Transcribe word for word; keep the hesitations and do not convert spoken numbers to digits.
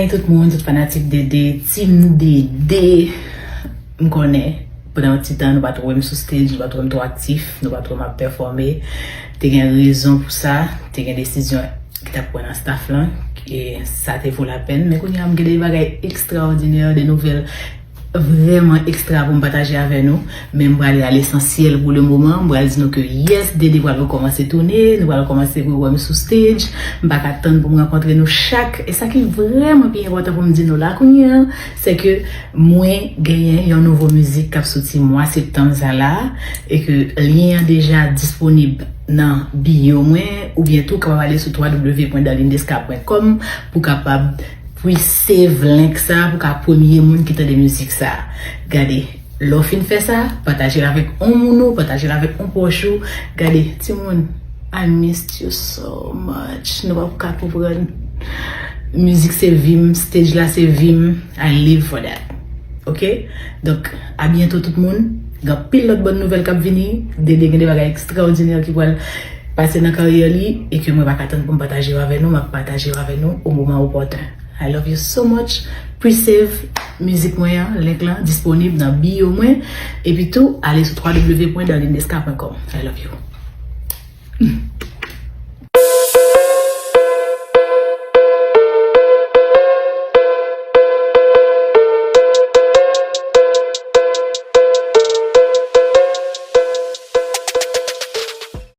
Hey tout moun, tout fanatik Dede, Team Dede. M konnen, pandan yon ti tan, nou pa t wè m sou stage, nou pa t wè m twò aktif, nou pa t wè m ap pèfòme. Te gen rezon pou sa, te gen desizyon ki t ap pran nan staff lan, e sa te vo lapèn. Men kounye a, m gen de bagay ekstraòdinè, de nouvèl vrèman ekstra pou m pataje avè nou, men m prale a lesansyèl pou le moman. M pral di nou ke yes, Dede pral rekòmanse tounen, nou pral rekòmanse wè m sou stage. M pa ka tann pou m rankontre nou chak. E sa ki vrèman pi enpòtan pou m di nou la kounye a, se ke mwen genyen yon nouvo mizik k ap soti mwa septanm sa la, e ke lyen an deja disponib nan bio mwen, oubyen tou kapab ale sou w w w pwen darlindesca pwen com pou kapab pre-save link sa pou ka premye moun ki tande mizik sa. Gade, lè w fin fè sa, pataje l avèk on moun ou, pataje l avèk on pwòch ou. Gade, timoun, I missed you so much. Nou p ap ka konprann. Mizik se vi m, stage la se vi m. I live for that. Ok? Donk, a byento tout moun. Gen anpil lòt bòn nouvèl k ap vini. Dede gen de bagay ekstraòdinè ki pral pase nan karyè li e ke mwen pa ka tann pou m pataje yo avè nou, m ap pataje yo avè nou o moman opòten. I love you so much. Pre-save mizik mwen an, link lan disponib nan bio mwen. Epi tou, ale sou w w w pwen darlindesca pwen com. I love you.